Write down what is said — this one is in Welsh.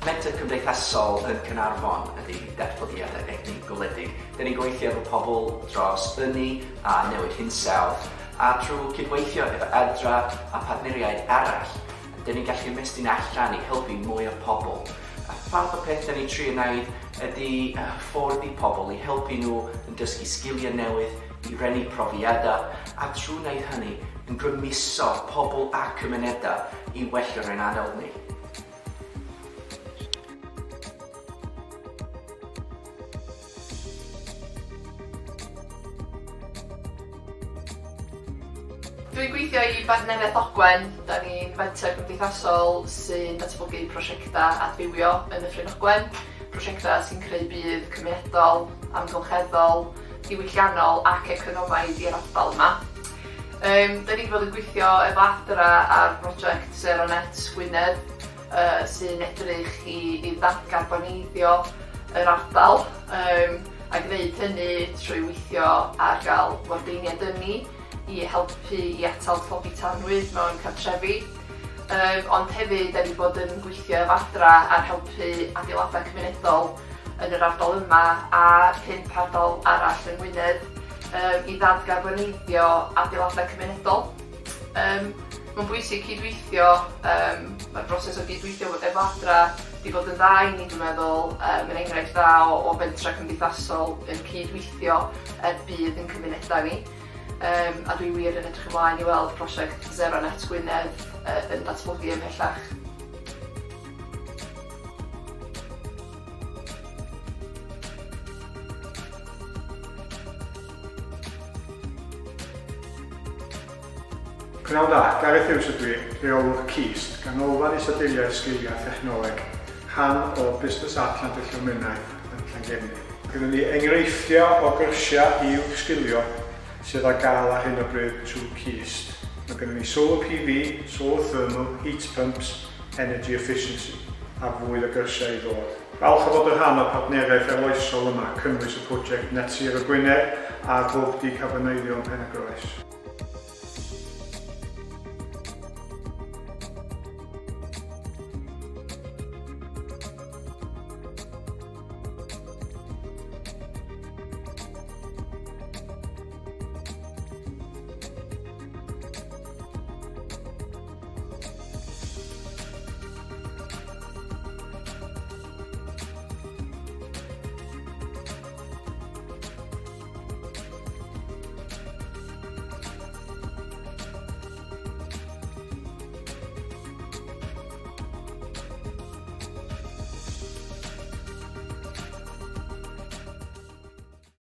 Menter cymdeithasol yn Caernarfon ydy Datblygiadau Egni Gwledig. Dyn ni'n gweithio efo pobl dros ynni a newid hinsawdd, a trwy cydweithio efo Adra a partneriaid arall, dyn ni'n gallu ymestyn allan i helpu mwy o pobl. A fath o peth dyn ni'n trio wneud ydy hyfforddi pobl i helpu nhw yn dysgu sgiliau newydd, i rannu profiadau, a trwy wneud hynny yn grymuso pobl a cymunedau i wella'r ein adnodd ni. Dwi'n gweithio i Bartneriaeth Ogwen, da ni'n fenter gymdeithasol sy'n datblygu prosiectau adfywio yn Nyffryn Ogwen, prosiectau sy'n creu budd cymunedol, amgylcheddol, diwylliannol ac economaidd i'r ardal yma. Yym, da ni 'di bod yn gweithio efo Adra ar broject Sero Net Gwynedd yy sy'n edrych i i ddatgarboneiddio yr ardal yym a gwneud hynny trwy weithio ar gael wardeiniaid ynni i helpu i atal tlodi tanwydd mewn cartrefi. Yym ond hefyd 'da ni 'di bod yn gweithio efo Adra ar helpu adeiladau cymunedol yn yr ardal yma a phump ardal arall yng Ngwynedd yym i ddadgarboneiddio adeiladau cymunedol. Yym mae'n bwysig cydweithio, yym mae'r broses o gydweithio efo Adra 'di bod yn dda i ni dwi'n meddwl, yym yn enghraifft dda o o fentrau cymdeithasol yn cydweithio er budd ein cymunedau ni. Yym a dwi wir yn edrych ymlaen i weld prosiect Sero Net Gwynedd yy yn datblygu ymhellach. Pnawn da, Gareth Hughes ydw i, Rheolwr CIST, Ganolfan Isadeiliau Sgiliau a Thechnoleg, rhan o Busnes Art Llandrillo Menai yn Llangefni. Gynnon ni enghreifftiau o gyrsiau i uwchsgilio sydd ar gael ar hyn o bryd trwy CIST. Mae gynnon ni Solar PV, Solar Thermal, Heat Pumps, Energy Efficiency, a fwy o gyrsiau i ddod. Falch o fod yn rhan o'r partneriaeth arloesol yma, cynnwys y prosiect Net Zero Gwynedd a'r Hwb Decarboneiddio'n Pen-y-groes.